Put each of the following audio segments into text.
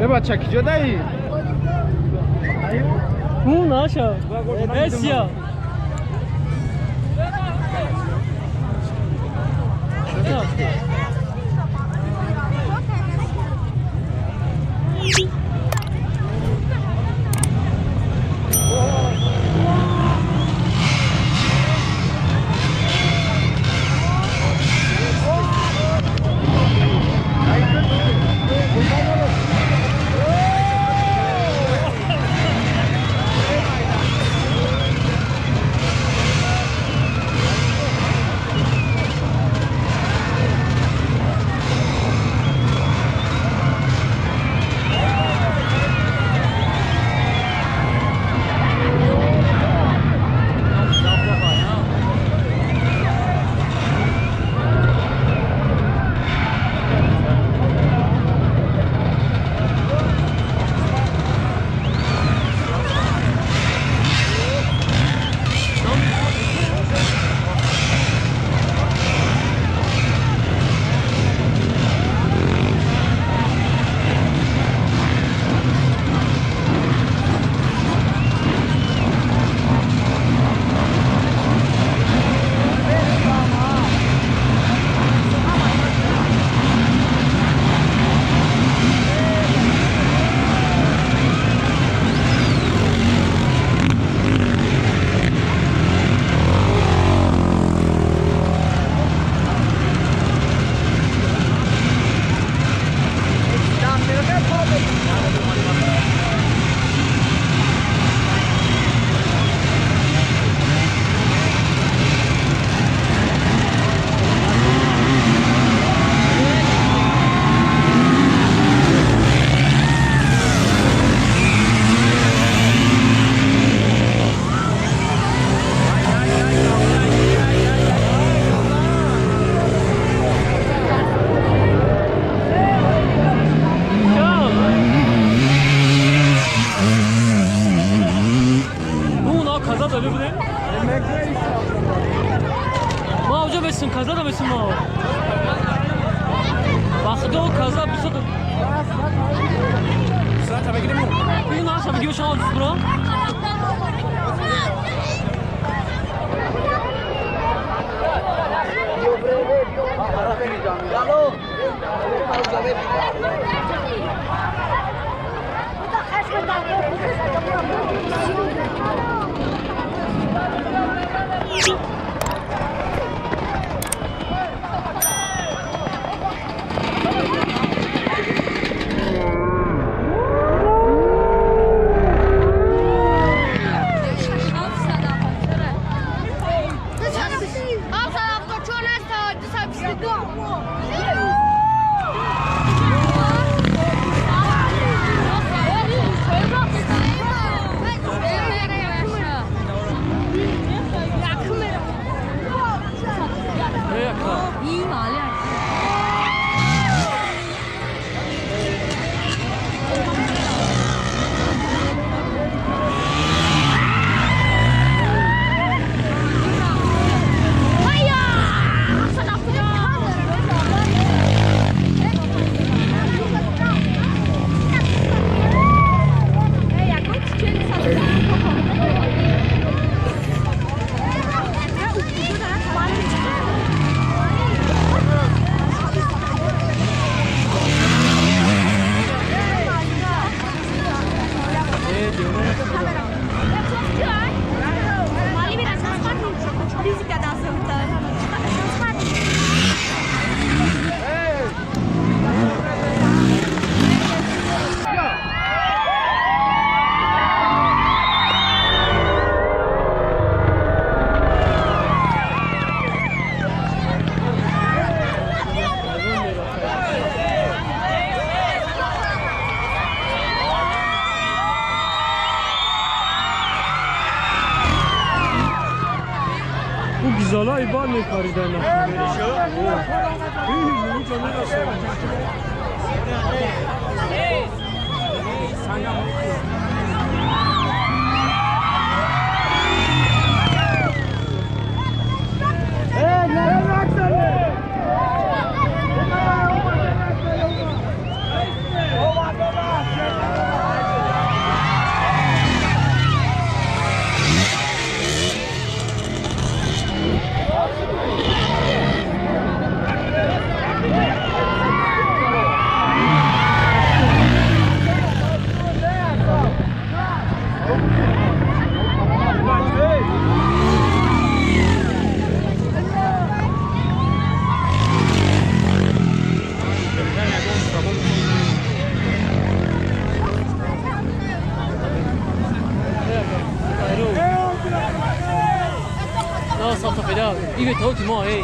Бача киҷо даи? Наша. Эсия. 이게 더 뭐, 에이.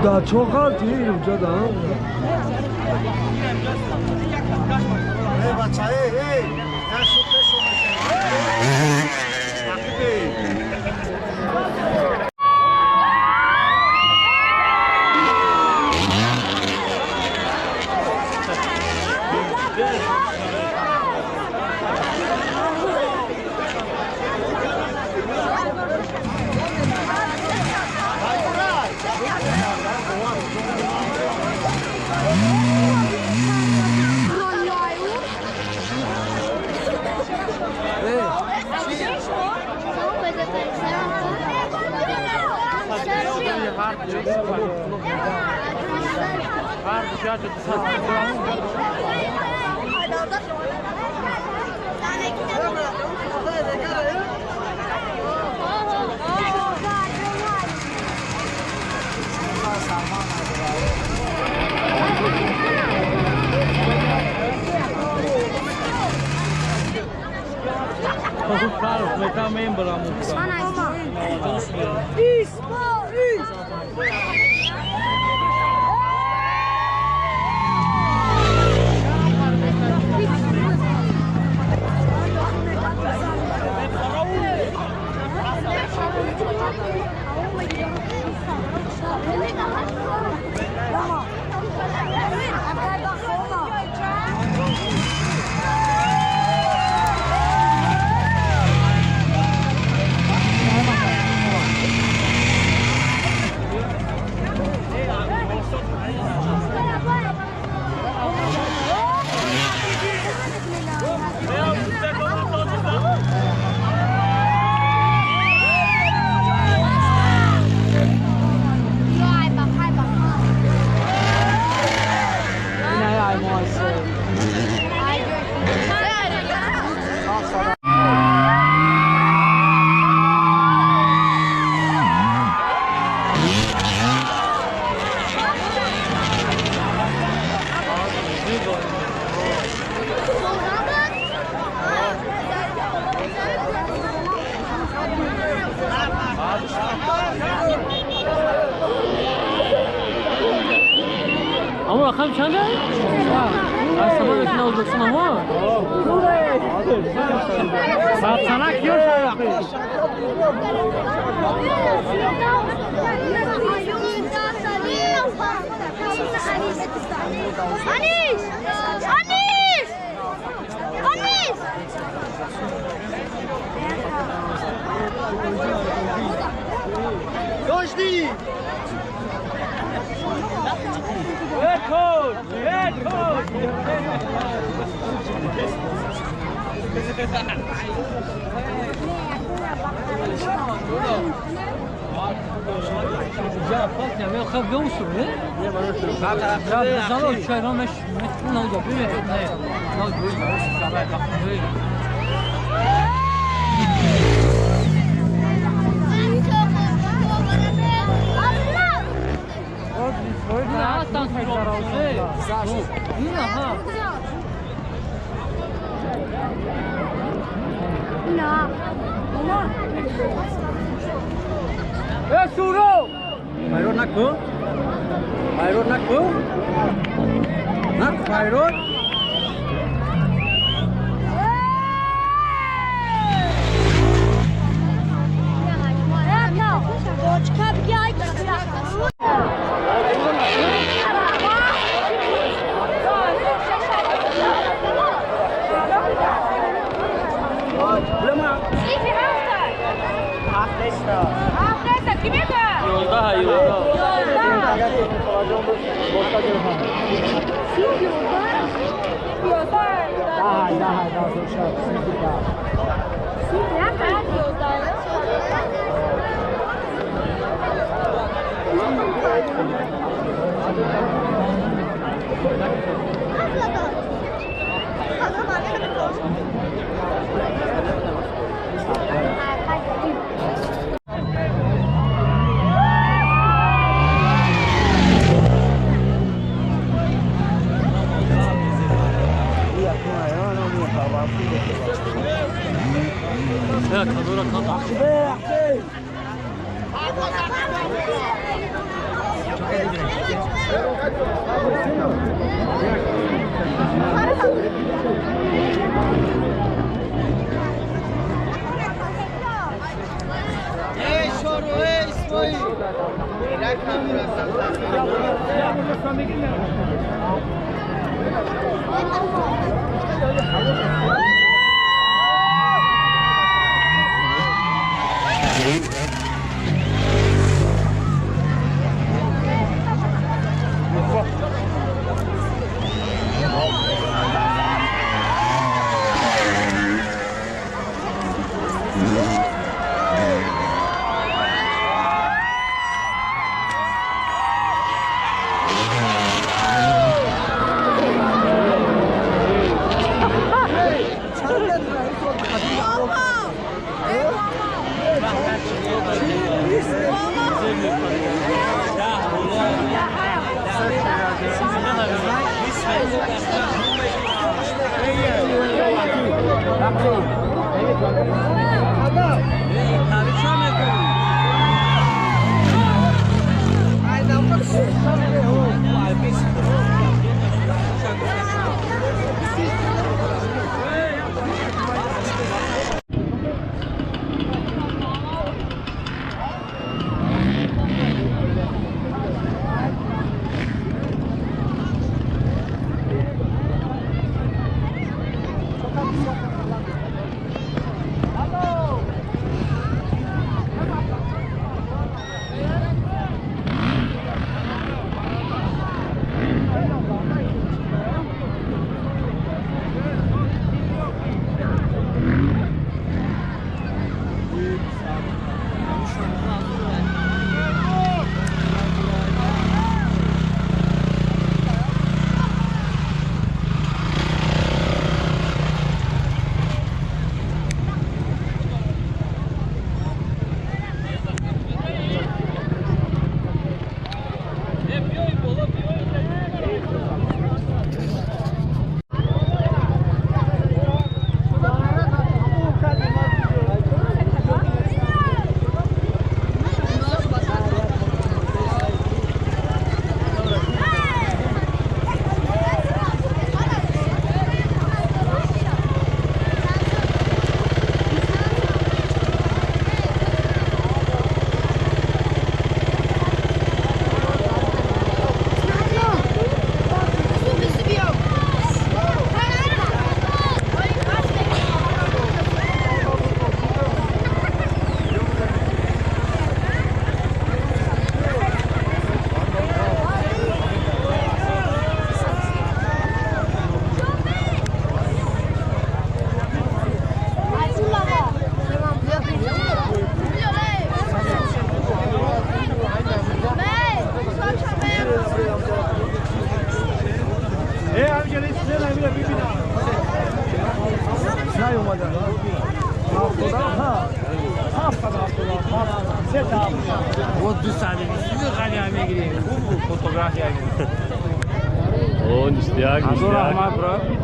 Да чоқал ти уҷада. Эй бача, эй, эй! Я шо Ama rakam çanda? Aslında da olacaksın ama. Satsana ki o Anis! Anis! Anis! Dojdi! Rekord! Rekord! О, ништяк, ништяк.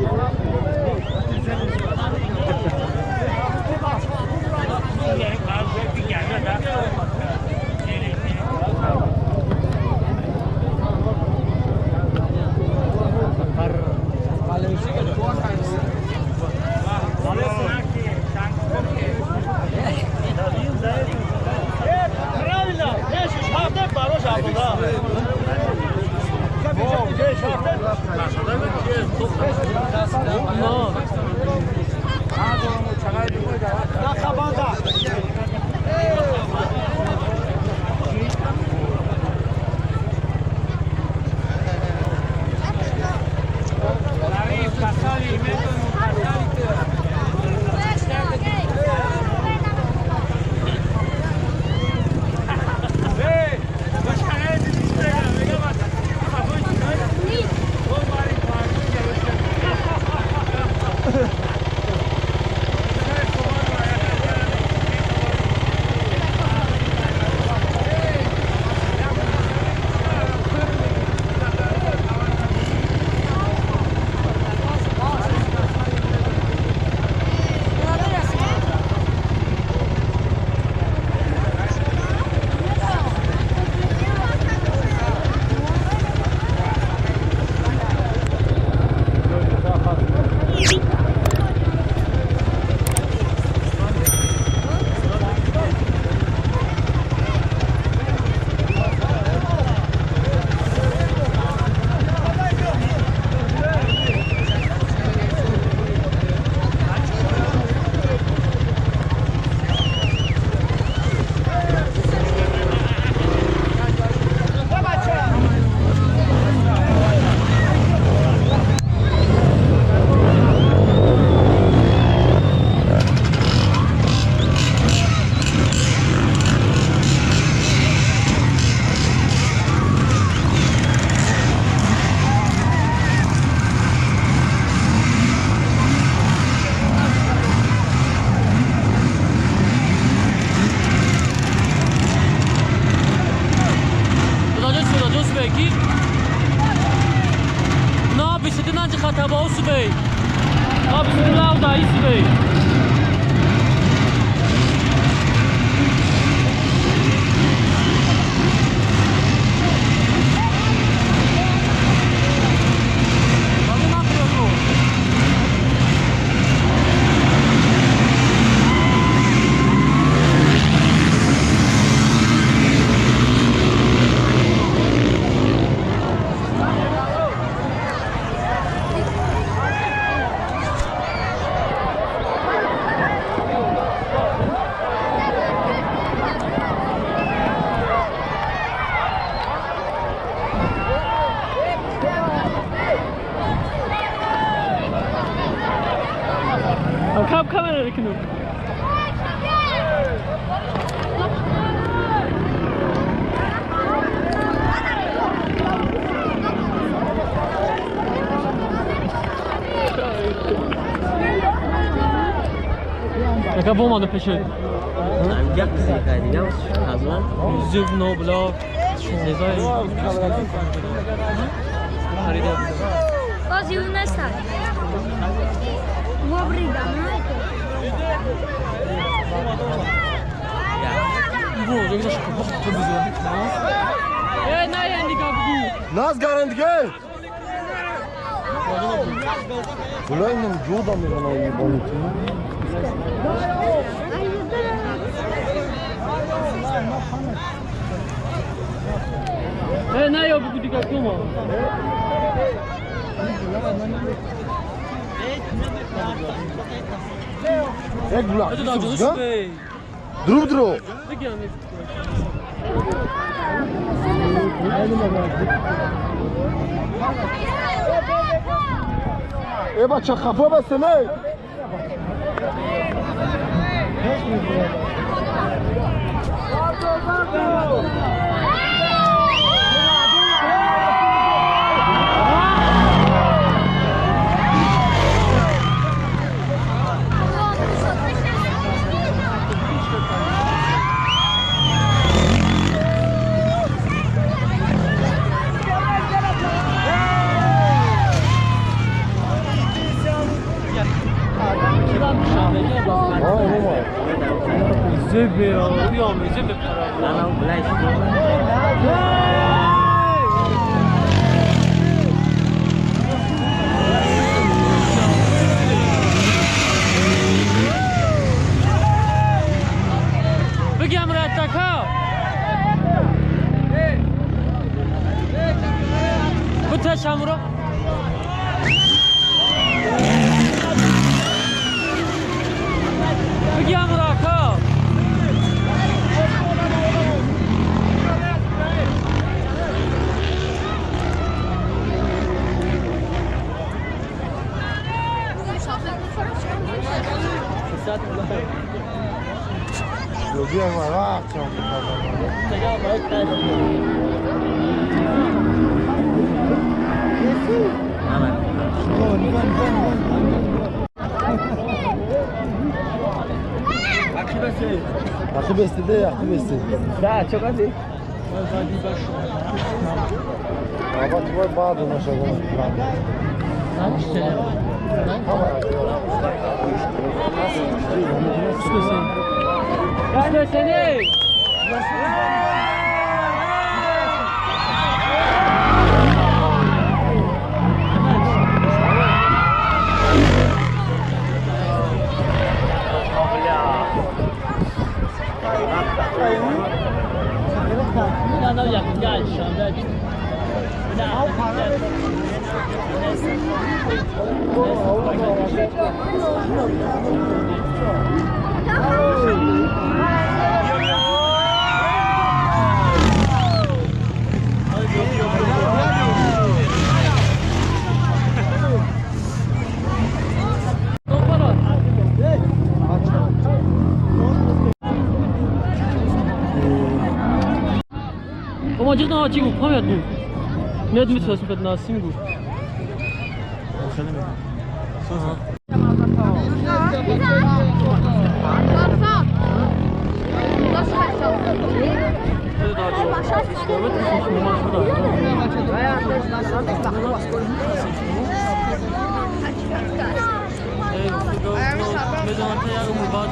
22 хатаба усбей. А 22 лавда исбей. Камера кину. Яка бомада пешед. Зубно бла. Не знаю. Бази у нас так. 이거 여기서 에 나이 니가 부구. Нас гарантге. Бля, нам джода мирана ебанутый. 에 나이 부구 니가 꼬마. Друг друг. Э бача хафа басте не. 지금 파면 몇 미터 나 친구. Медонам як умр баъд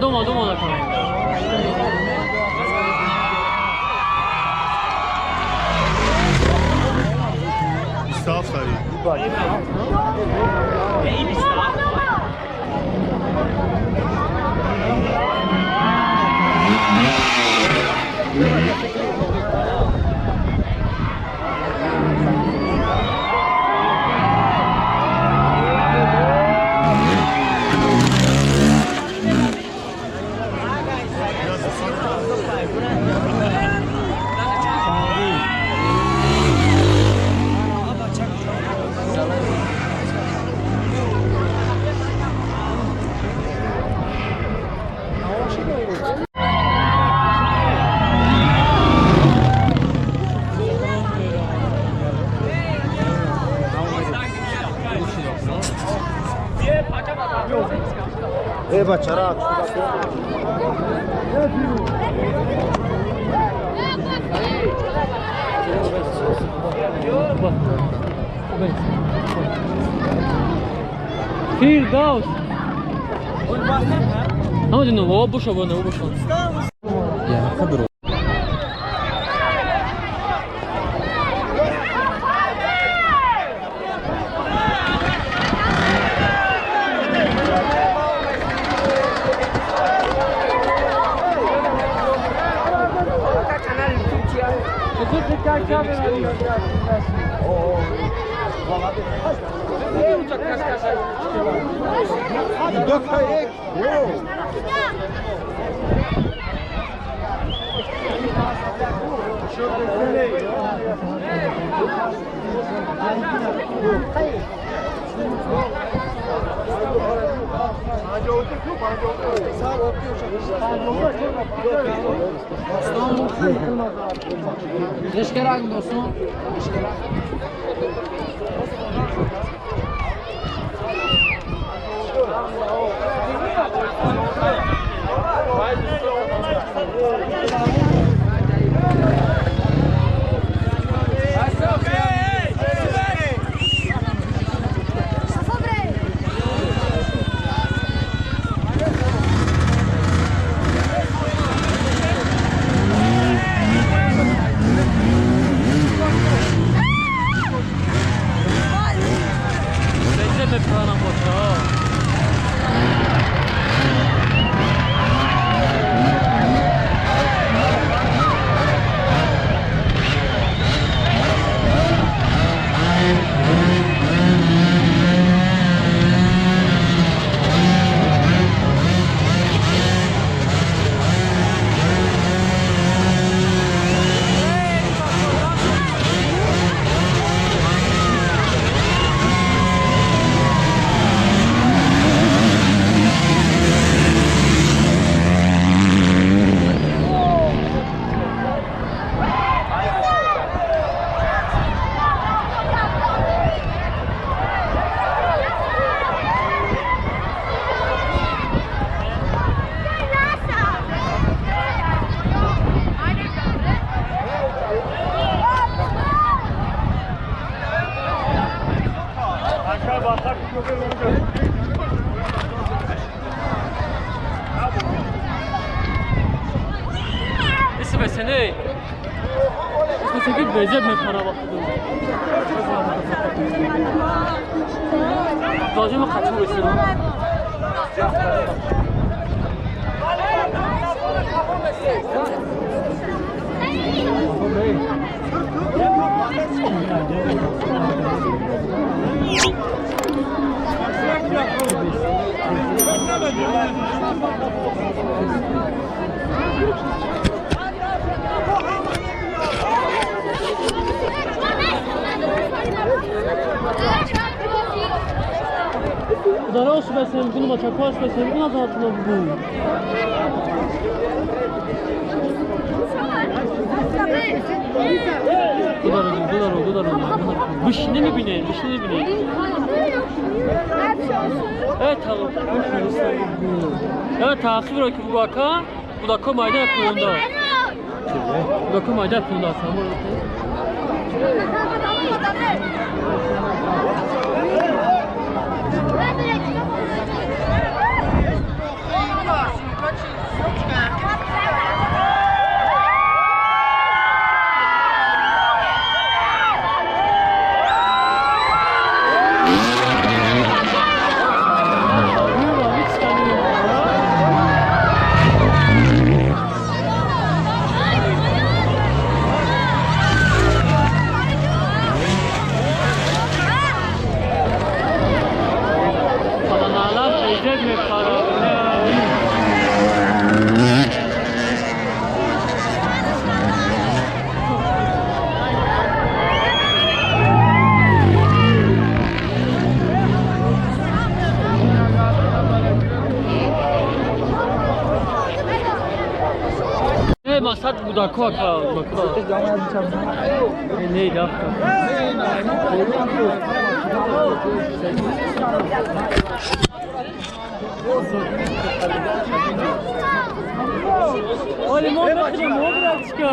どうもどうもだから。Фирдавс. Ҳамаҷон во бошо во не бошо. Я қадр. Масад будако ака макуда. Не дафта. Оли мо бахрем мо братчика.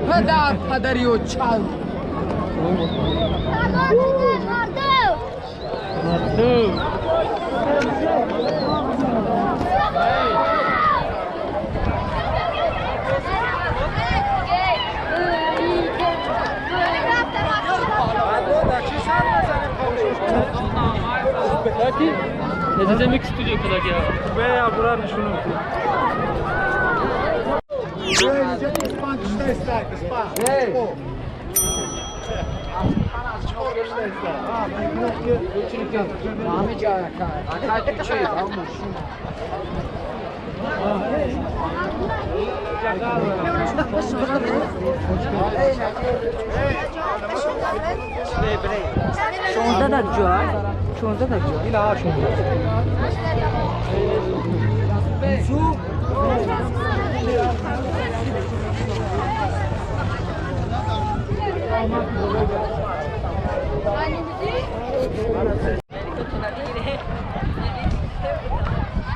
Падар, падариё чал.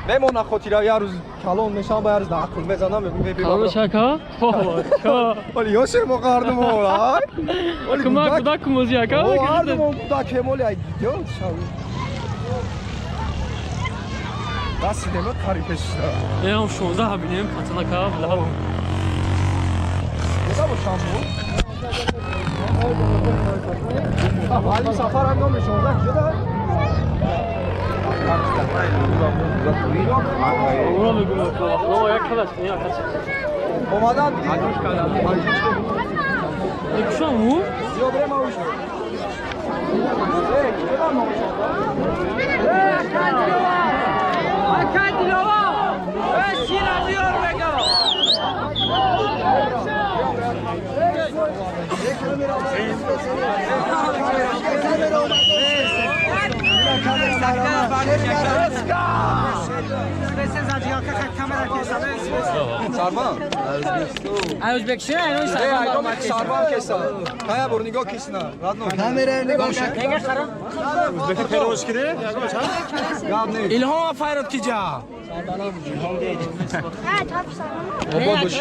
Мемона хотира як рӯз калон мешавам, ба як рӯз дар ақл мезанам, мегӯям калон шака? Оли ёше мо қардум ай. Оли кума куда кумози ака? О, ардум куда кемоли ай дидё шав. Даст дема кари пешда. Эм 16 бинем пацана ка бла. Куда бошам бу? Вали сафар ангом 16 куда? Сарман. Ай ӯзбекчи, ай Сарман. Сарман кеса. Кая бор нигоҳ кисна. Родной. Камера нигоҳ Нега қара? Ӯзбеки перевод киди? Гап нест. Илҳом файрод киҷа. Обод бош.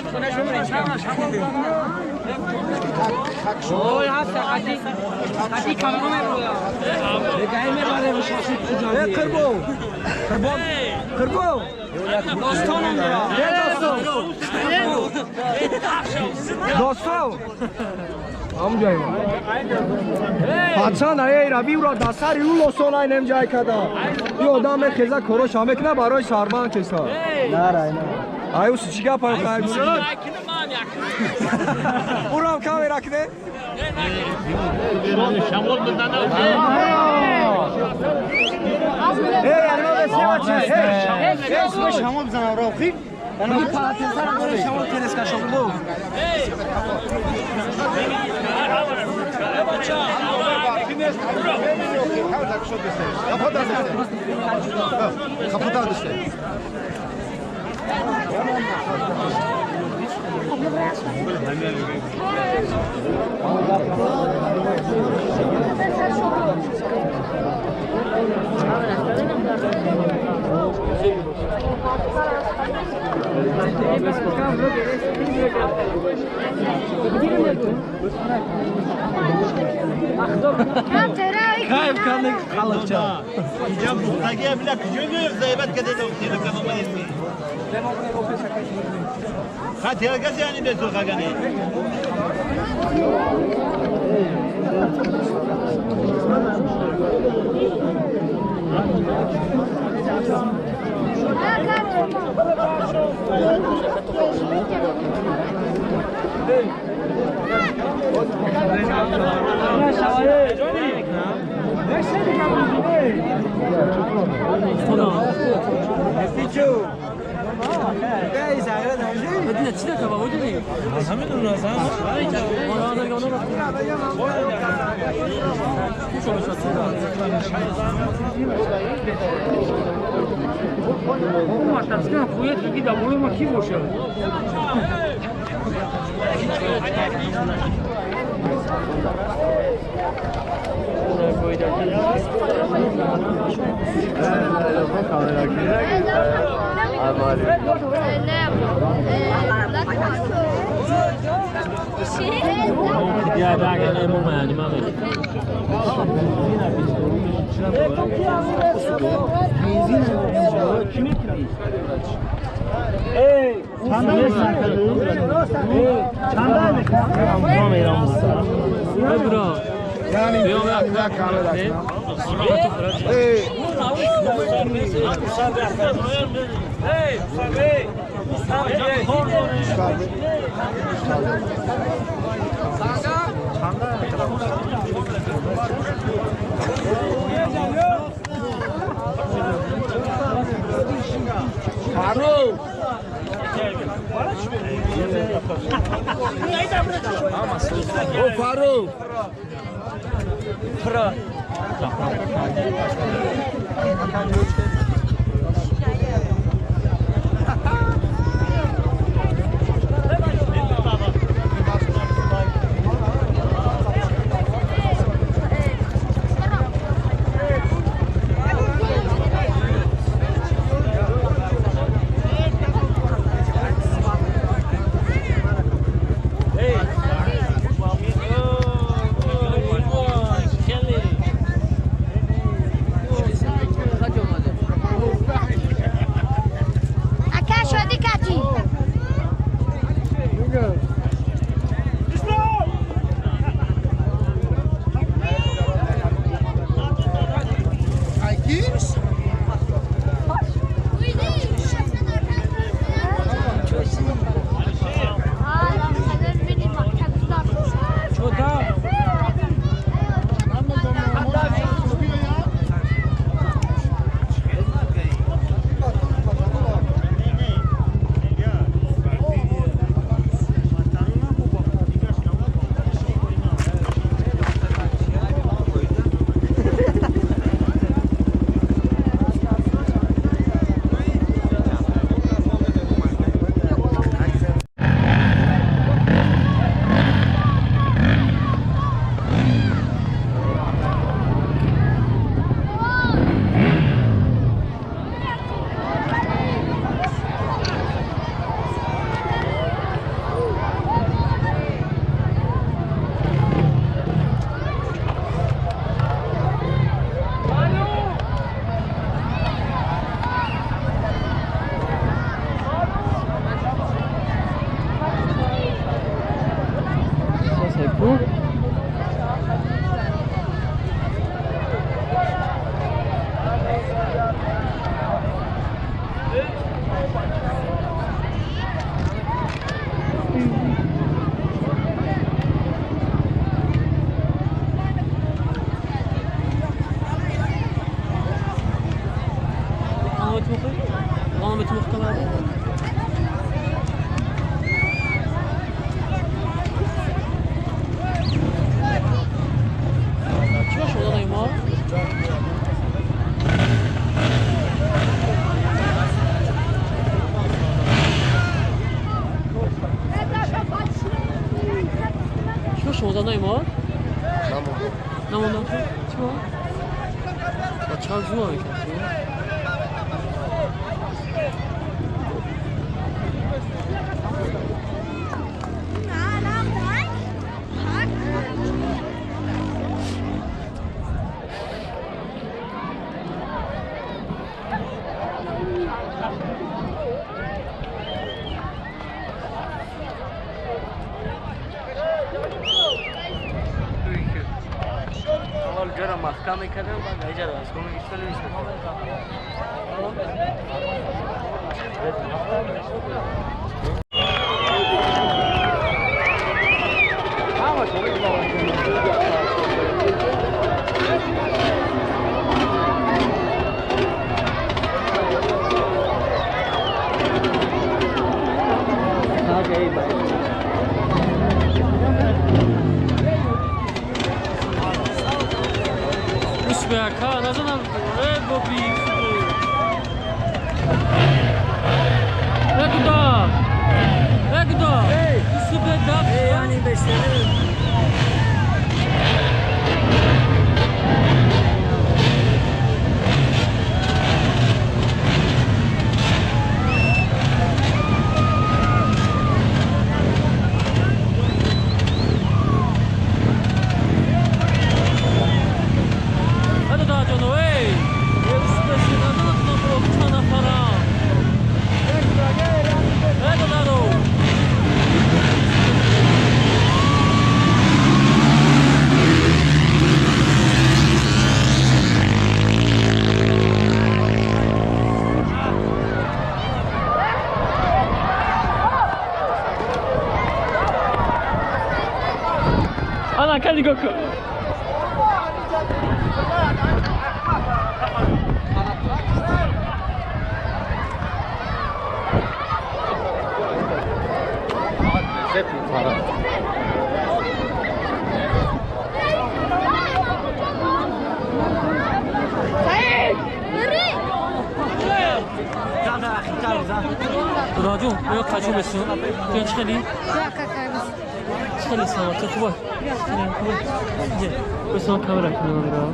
Ой, ҳафта қати. Қати камера меброя. Нигоҳ мебаре шоши куҷо. Қурбон. Қурбон. Қурбон. Достонам дора. Достон. Ҳамҷай. Пацан ай раби ура дасари ӯ лосон ай немҷай када. И одам мехеза корош ҳамекна барои сарман кеса. На, на. Ай ус чӣ гап ай хайб. Урам камера кне. Эй, ана бесема чи? Эй, эй, шамол бизанам равхи. Ани патенсара бори шамол телеска шоглу. Кайф кардик халқча. Hey, yani 5 sene. нигоҳ кун. راجو بیا کجو بسون تو چه خیلی؟ خیلی سلامت خوبه خوبه بسون کامرا کنم را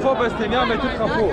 Қафо бастем, я метр қафо.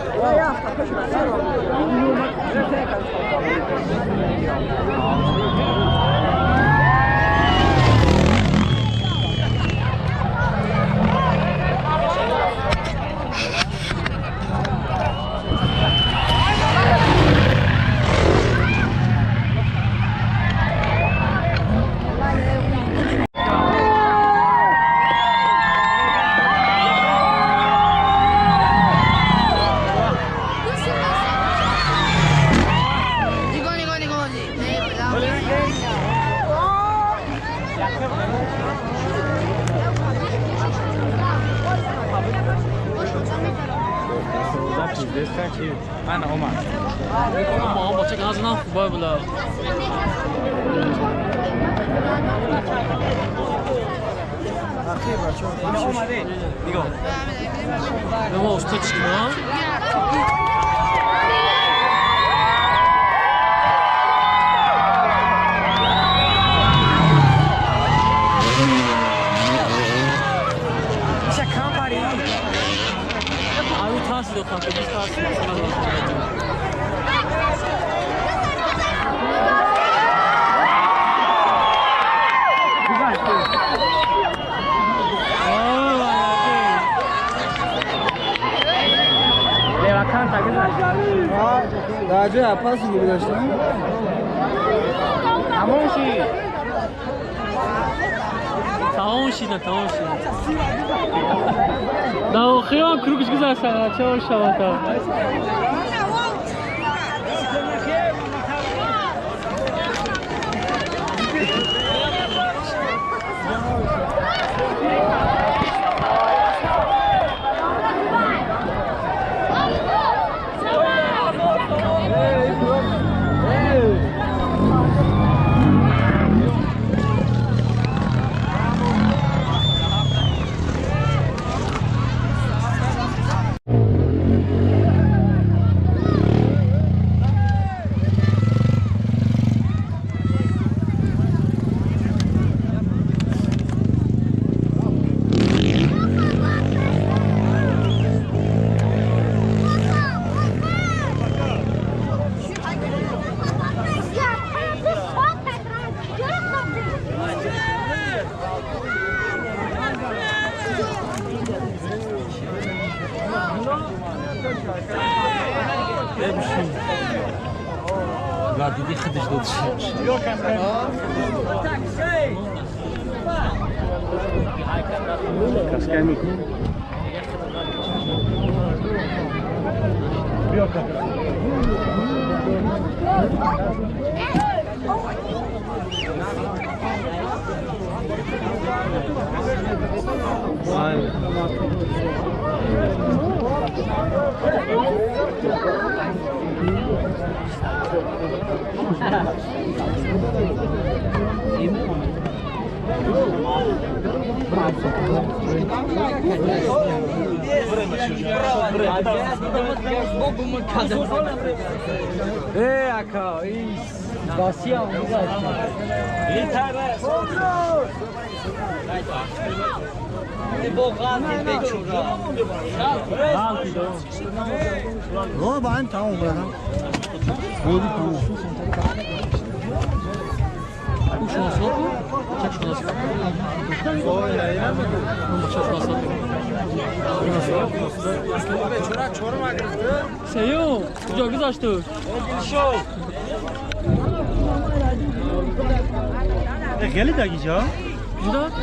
خیلی دقیقه؟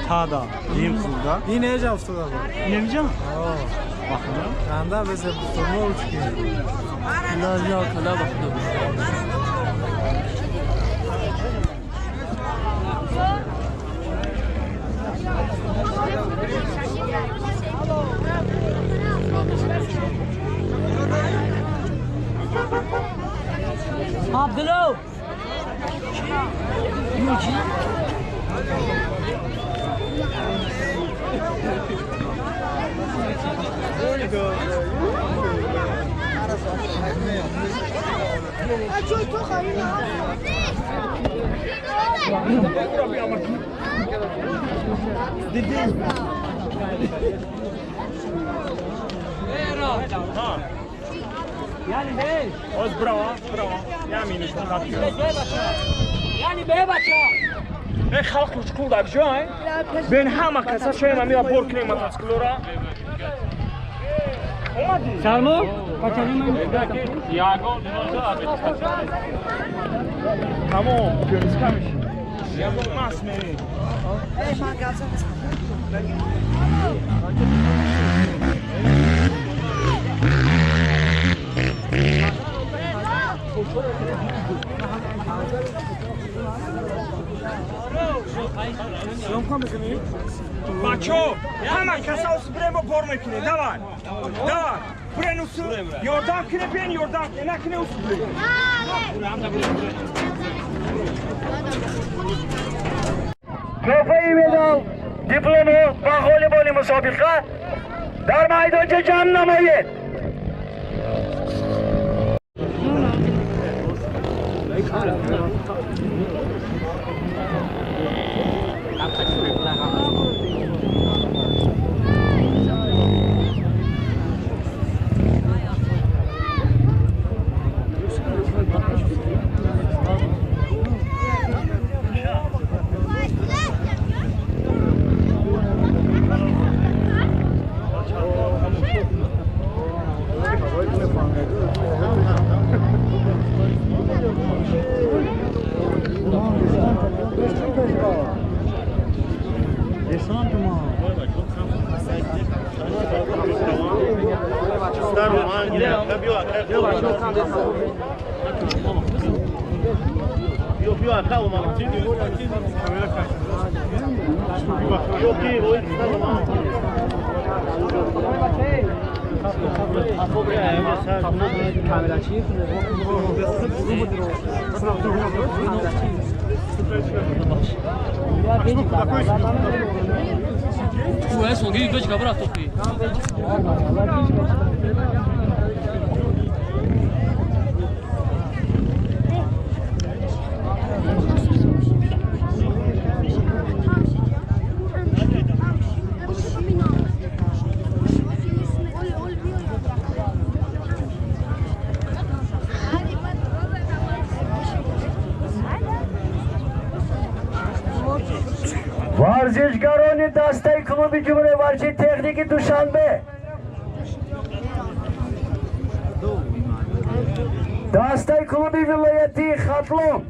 تا نیم خورده. این ایجا افتاده بود. نمیجا؟ خنده بزن بطرمه uçuyor. لا لا کلا بخدا. Abdullah. باز برو برو یعنی یعنی به بچه ای خلق مشکول در جای بین همه کسا شایم همی را بور کنیم متاسکلو را اومدی سلمان تمام پیرز کمیش یگان ماس میری بچه همه کسا اوس بریم بور میکنه دوان دوان برین اوس یوردان کنه بین یوردان کنه نکنه اوس بریم تروفی مدال دیپلم و غالبان مسابقه در میدان جمع نمایید. ورزشگران دسته کلوب جمهوری ورزشی تکنیک دوشنبه، دسته کلوب ولایتی ختلون،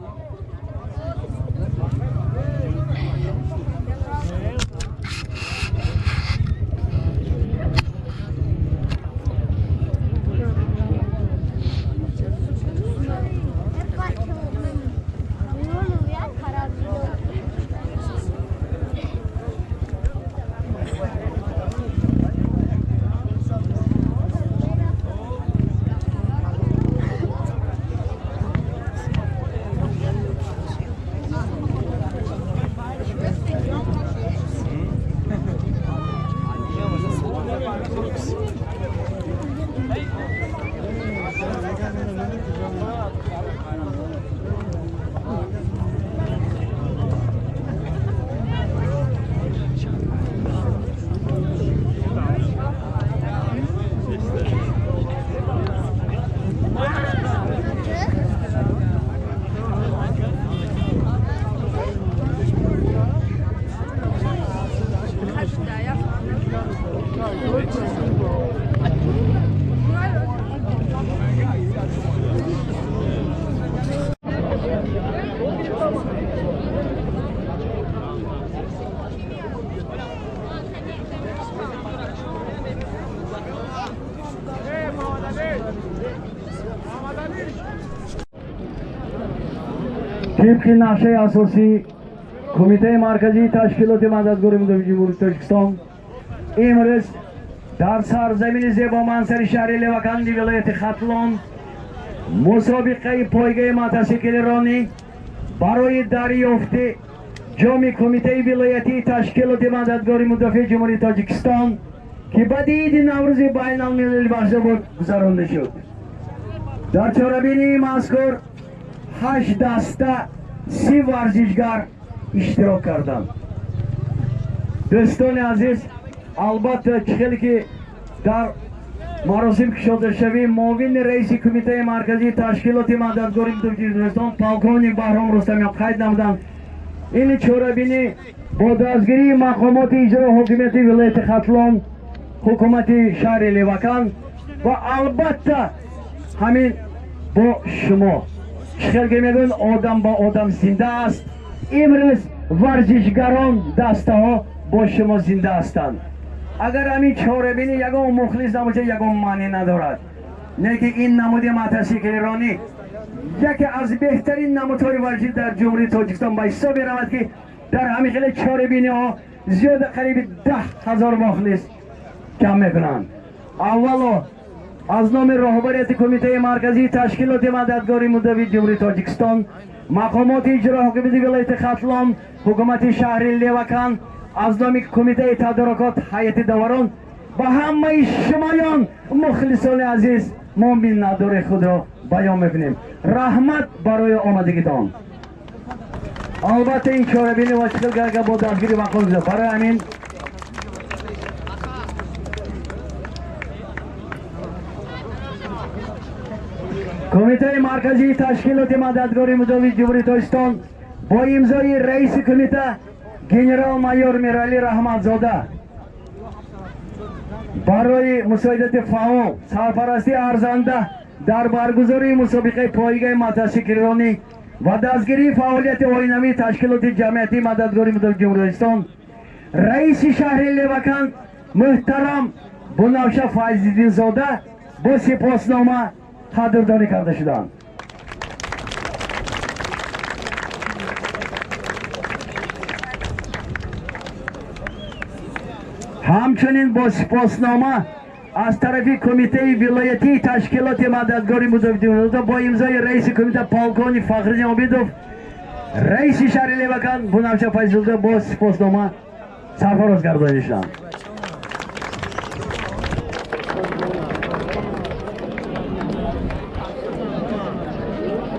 طبق نقشه اساسی کمیته مرکزی تشکیلات مددگار مدافع جمهوری تاجیکستان امروز در سرزمین زیبا منظر شهر لوکندی ولایت ختلان مسابقه پایگاه موتورسیکل رانی برای دریافت جام کمیته ولایتی تشکیلات مددگار مدافع جمهوری تاجیکستان که بعد عید نوروز بین المللی برگزار گذرانده شد. در چاربینی مذکور 8 دسته 30 ورزشگر اشتراک کردند. دوستان عزیز، البته چخیلی که در Маросим кушодашавӣ муовини раиси Кумитаи марказии ташкилоти мададгори Тоҷикистон полковник Баҳром Рустамиён қайд намуданд. Ин чорабинӣ бо дастгирии мақомоти иҷрои ҳокимияти вилояти Хатлон, ҳукумати шаҳри Левакан ва албатта ҳамин бо шумо. Чӣ хел ки мегӯянд, одам ба одам зинда аст. Имрӯз варзишгарон дастаҳо бо шумо зинда ҳастанд. Агар ҳамин чорабинӣ ягон мухлис набошад, ягон маънӣ надорад. Не ки ин намуди мотосиклронӣ яке аз беҳтарин намудҳои варзишӣ дар Ҷумҳурии Тоҷикистон ба ҳисоб меравад, ки дар ҳамин хеле чорабиниҳо зиёда қариби 10,000 мухлис ҷамъ мекунанд. Аввало аз номи роҳбарияти Кумитаи марказии ташкилоти мададгори муддави Ҷумҳурии Тоҷикистон, мақомоти иҷрои ҳокимияти вилояти Хатлон, ҳукумати шаҳри Левакан, аз номи Кумитаи тадорукот, ҳайати доварон ба ҳамаи шумоён мухлисони азиз мо миннатдори худро баён мекунем. Раҳмат барои омадагитон. Албатта ин чорабинӣ ва чӣ хел бо дастгири мақом барои ҳамин Кумитаи марказии ташкилоти мададгори мудофии Ҷумҳурии Тоҷикистон бо имзои раиси кумита генерал-майор Миралӣ Раҳматзода барои мусоидати фаъол, сарпарастии арзанда дар баргузории мусобиқаи пойгаи мотосиклронӣ ва дастгирии фаъолияти оинавии ташкилоти ҷамъиятии мададгори мудофии Ҷумҳурии Тоҷикистон раиси шаҳри Левакан муҳтарам Бунавша Файзиддинзода бо сипоснома қадрдонӣ карда шуданд. Ҳамчунин бо сипоснома аз тарафи Кумитаи вилоятии ташкилоти мададгори мудофиа бо имзои раиси кумита полковник Фахриддин Обидов раиси шаҳри Левакан Бунавша Файзулло бо сипоснома сарфароз гардонида шуданд.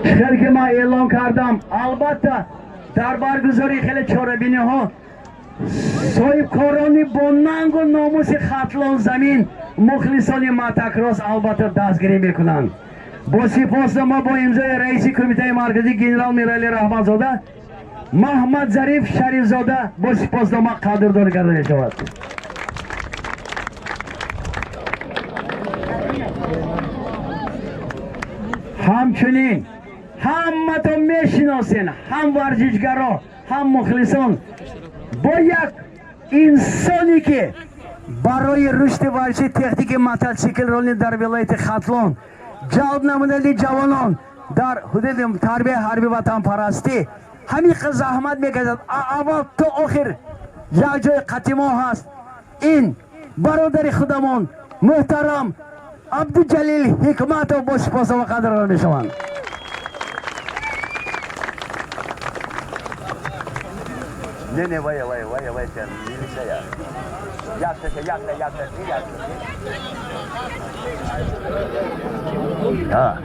Хел ки ман эълон кардам, албатта дар баргузории хеле чорабиниҳо соҳибкорони бо нангу номуси Хатлон замин, мухлисони мотокросс албатта дастгирӣ мекунанд. Бо сипоснома бо имзои раиси Кумитаи марказӣ генерал Миралӣ Раҳматзода Маҳмад Зариф Шарифзода бо сипоснома қадрдонӣ карда мешавад. Ҳамчунин ҳаматон мешиносен, ҳам варзишгаро, ҳам мухлисон, бо як инсоне ки барои рушди варзиши техники мотосиклронӣ дар вилояти Хатлон, ҷалб намудани ҷавонон дар ҳудуди тарбияи ҳарби ватанпарастӣ ҳамин қадр заҳмат мекашад, аввал то охир як ҷои қатимо ҳаст. Ин бародари худамон муҳтарам Абдуҷалил Ҳикматов бо сипоснома қадрдонӣ мешаванд. Не, не, вая, вая, вая, вая, милиция. Якта, якта, якта, якта.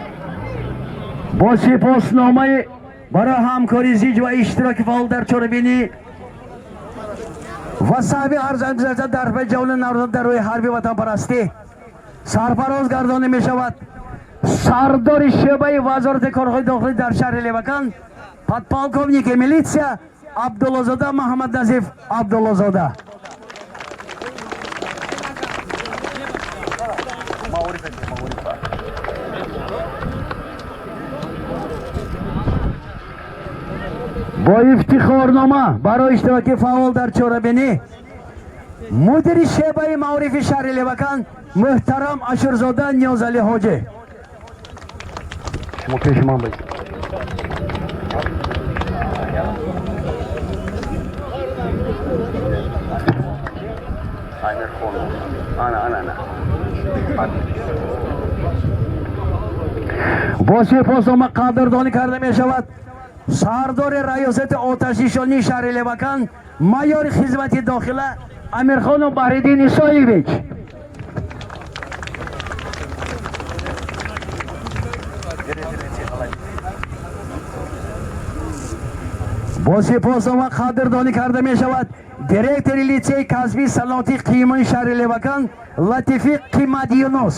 Бо сипосномаи барои ҳамкории зич ва иштироки фаъол дар чорабинӣ ва саҳми арзанда дар пайи ҷавонони наврасон дар рӯи ҳарби ватанпарастӣ сарфароз гардонӣ мешавад сардори шӯъбаи вазорати корҳои дохилӣ дар шаҳри Левакан подполковники милиция Абдуллозода Маҳаммад Назиф Абдуллозода. Бо ифтихорнома барои иштироки фаъол дар чорабинӣ мудири шӯъбаи маорифи шаҳри Левакан муҳтарам Ашурзода Ниёзалӣ Ҳоҷӣ. Шумо пеши ман бошед. Бо сипоснома қадрдонӣ карда мешавад сардори раёсати оташнишонии шаҳри Левакан майори хизмати дохила Амирхонов Баҳриддин Исоевич. Бо сипоснома қадрдонӣ карда мешавад Директори литсейи касбии саноатии қимои шаҳри Левакан Латифи Қиматюнус.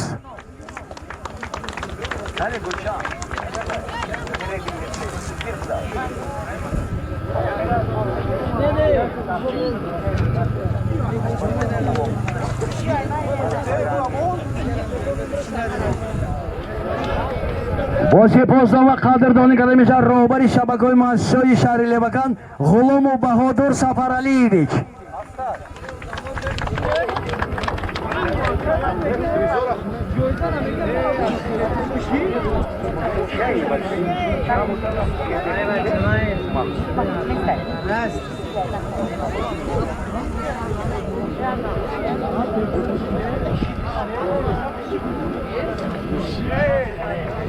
Бо сипоснома қадрдонӣ карда мешавад роҳбари шабакаҳои муассисаҳои шаҳри Левакан Ғулому Баҳодур Сафаралиевич.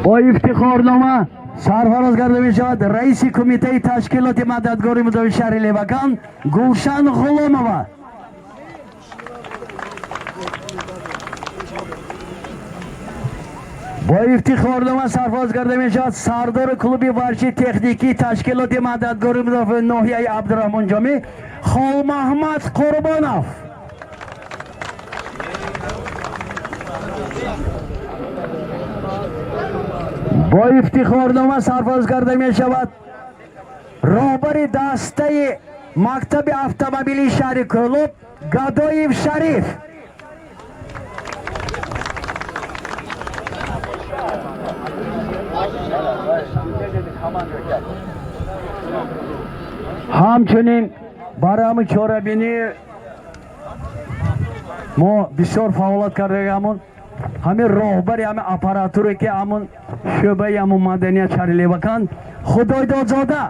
Бо ифтихорнома сарфароз карда мешавад раиси кумитаи ташкилоти мададгори мудофиъи шаҳри Левакан Гулшан Ғуломова. Бо ифтихорнома сарфароз карда мешавад сардори клуби варзиши техникии ташкилоти мададгори мудофиъи ноҳияи Абдураҳмон Ҷомӣ Холмаҳмад Қурбонов. Бо ифтихорнома сарфароз карда мешавад роҳбари дастаи мактаби автомобилии шаҳри Кӯлоб Гадоев Шариф. Ҳамчунин барои ҳамин чорабинӣ мо бисёр фаъолият кардаамон, ҳамин роҳбари ҳамин аппаратуре ки ҳамун шӯъбаи ҳамун маданият шаҳри Левакан Худойдодзода.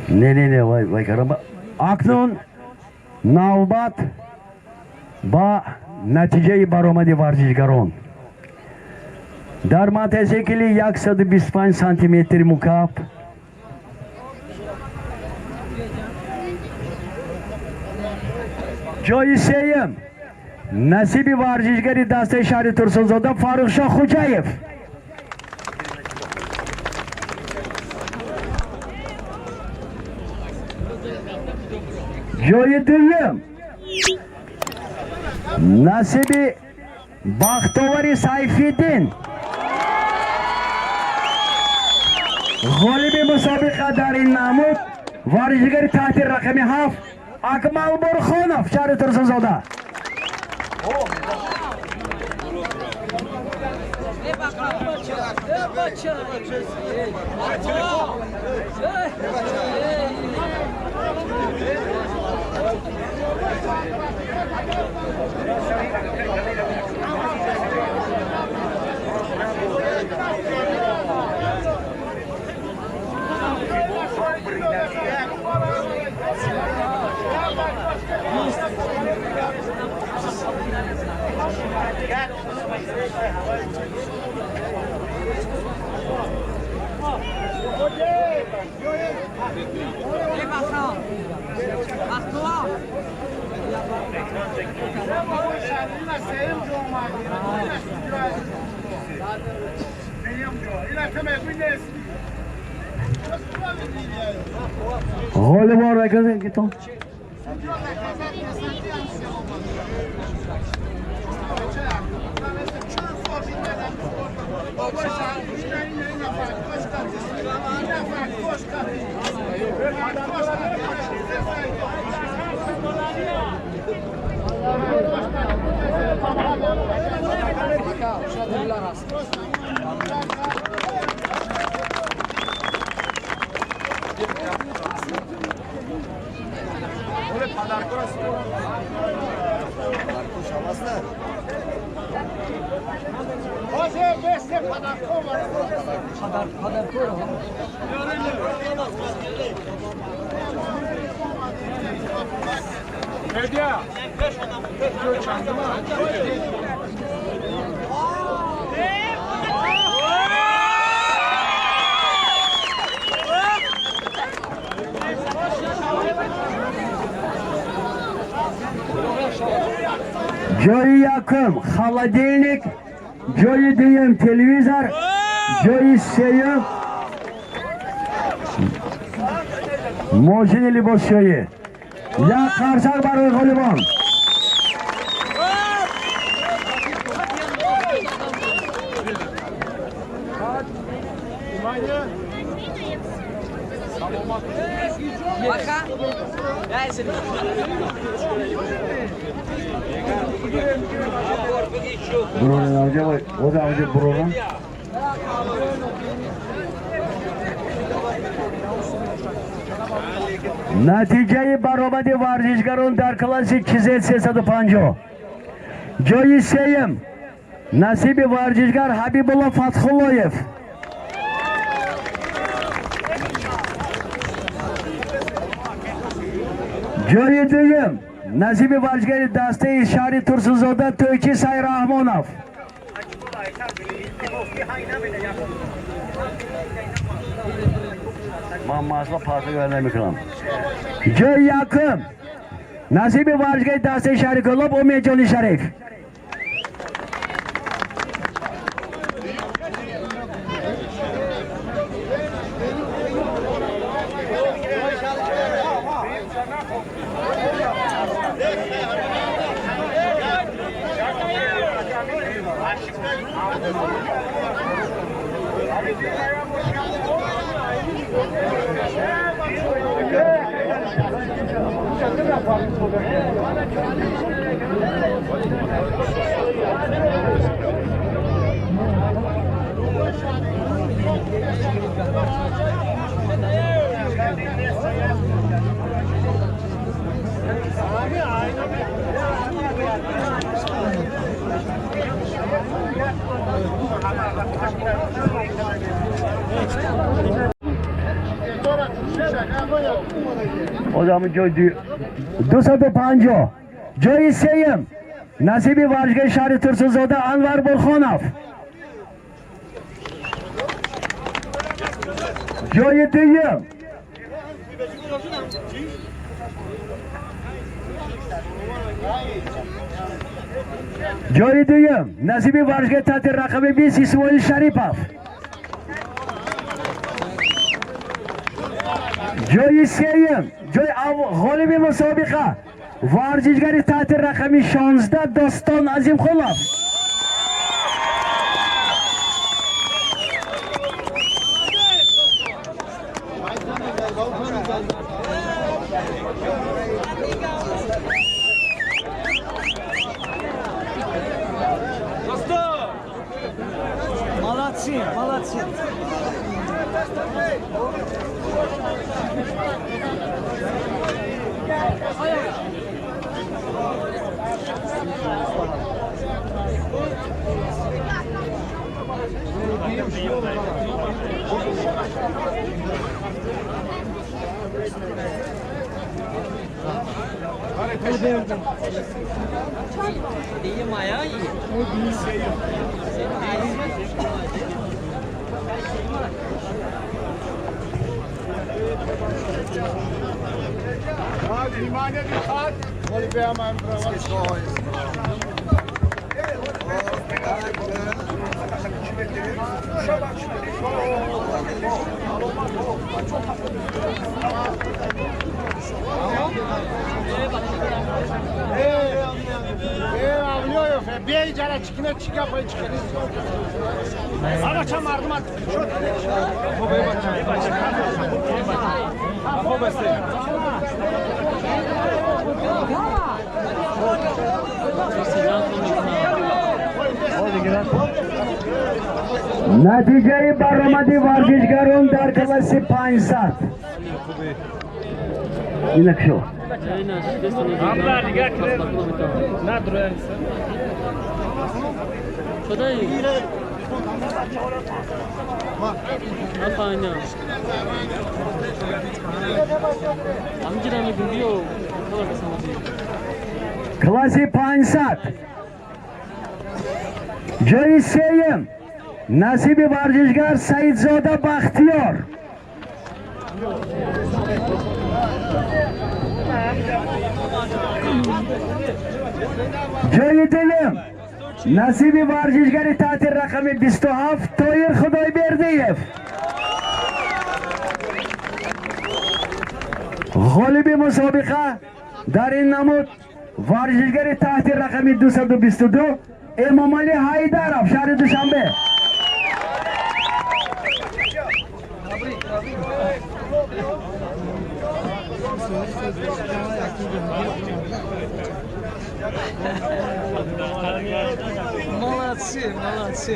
Не, не, не, вай, вай, караба. Акнун навбат ба натиҷаи баромади варзишгарон. Дар мотосикли 125 сантиметр мукааб ҷои сеюм насиби варзишгари дастаи шаҳри Турсунзода Фаррухшоҳ Хуҷаев. Ҷои дуюм насиби Бахтовари Сайфиддин. Ғолиби мусобиқа дар ин намуд варзишгари таҳти рақами 7 Акмал Бурхонов, шаҳри Турсунзода. Ғолибон ракетон. Ҷои якум холодильник, ҷои дуюм телевизор, ҷои сеюм мошини либосшӯӣ. Як қарсак барои ғолибон. Натиҷаи баромади варзишгарон дар класси ЧЗ 350. Ҷои сеюм насиби варзишгар Ҳабибулло Фатҳуллоев. Ҷои дуюм насиби варзишгари дастаи шаҳри Турсунзода Тӯйчи Сайраҳмонов. Ман масъала парқи намекунам. Ҷои якум насиби варзишгари дастаи шаҳри Кӯлоб Умедҷони Шариф. Ҷои 250. Ҷои сеюм насиби варзишгари шаҳри Турсунзода Анвар Бурхонов. Ҷои дуюм насиби варзишгари таҳти рақами 20 Исмоил Шарипов. Ҷои сеюм, ҷои ғолиби мусобиқа варзишгари таҳти рақами 16 Достон Азимхулов. Молодцы, молодцы. Натиҷаи баромади варзишгарон дар класси 500. Инак шо. 암지라는 근데요. Класси 500 ҷои сеюм насиби варзишгар Саидзода Бахтиёр. Ҷои дуюм насиби варзишгари таҳти рақами 27 Тоир Худойбердиев. Ғолиби мусобиқа дар ин намуд варзишгари таҳти рақами 222 Эмомалӣ Ҳайдаров, шаҳри Душанбе. Молодцы, молодцы.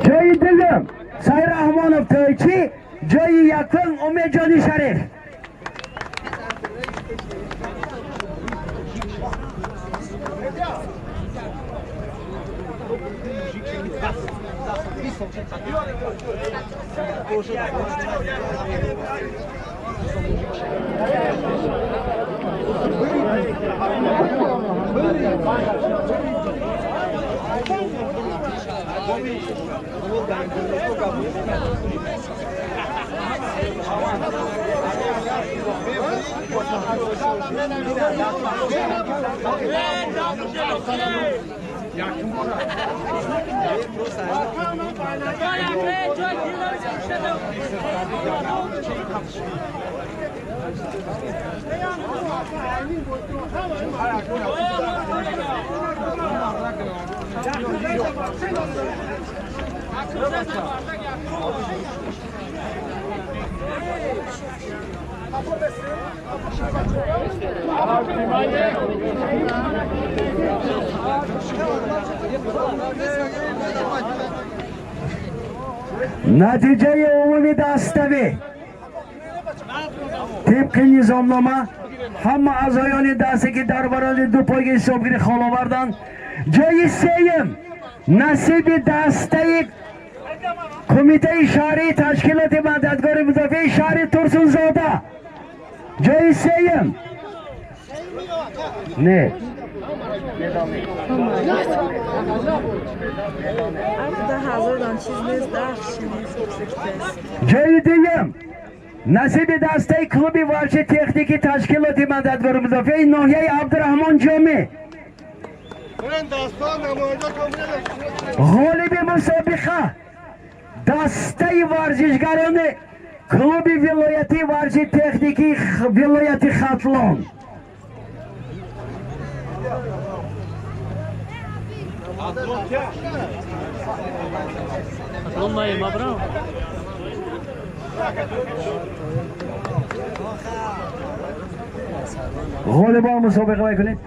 Ҷои дуюм Сайраҳмонов Тойчӣ, ҷои якум Умедҷони Шариф. Натиҷаи умумии даставӣ тибқи низомнома ҳама аъзоёни дасте ки дар барои ду пойги ҳисобгирӣ хол оварданд, ҷои сеюм насиби дастаи кумитаи шаҳрии ташкилоти мададгори мудофиаи шаҳри Турсунзода. Ҷои сеюм не ҷои дуюм насиби дастаи клуби варзиши техникии ташкилоти мададгори мудофиаи ноҳияи Абдураҳмон Ҷомӣ. Ғолиби мусобиқа дастаи варзишгарони клуби вилоятии варзиши техникии вилояти Хатлон. Хатлон май мабрам. Ғолибон мусобиқа мекунед.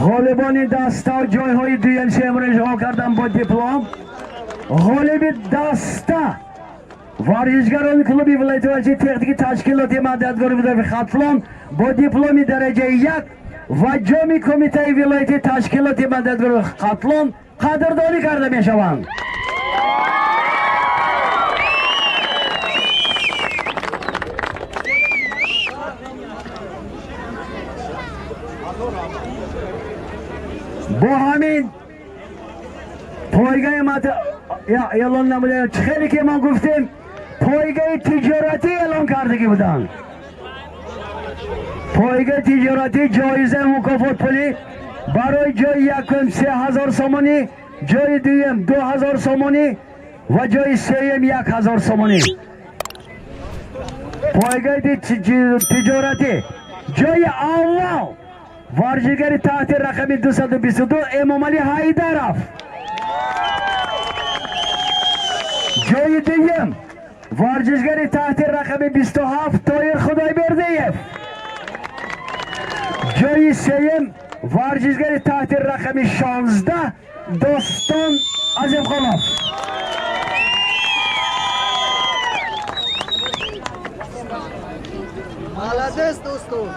Ғолибони даста ҷойҳои дуюм сеюмро ишғол карданд бо диплом. Ғолиби даста варзишгарони клуби вилояти варзиши техникии ташкилоти мададгори мудофии Хатлон бо дипломи дараҷаи 1 ва ҷоми кумитаи вилояти ташкилоти мададгори Хатлон қадрдонӣ карда мешаванд. Бо ҳамин пойгаи эълон намуда, хеле ки мо гуфтем, пойгаи тиҷоратӣ эълон кардагӣ буданд. Пойгаи тиҷоратӣ ҷоизаи мукофот пулӣ барои ҷои якум 3000 сомонӣ, ҷои дуюм 2000 сомонӣ ва ҷои сеюм 1000 сомонӣ. Пойгаи тиҷоратӣ ҷои аввал варзишгари таҳти рақами 222 Эмомалӣ Ҳайдаров, ҷои дуюм варзишгари таҳти рақами 27 Тоир Худойбердиев, ҷои сеюм варзишгари таҳти рақами 16 Достон Азимхонов. Молодец, Достон.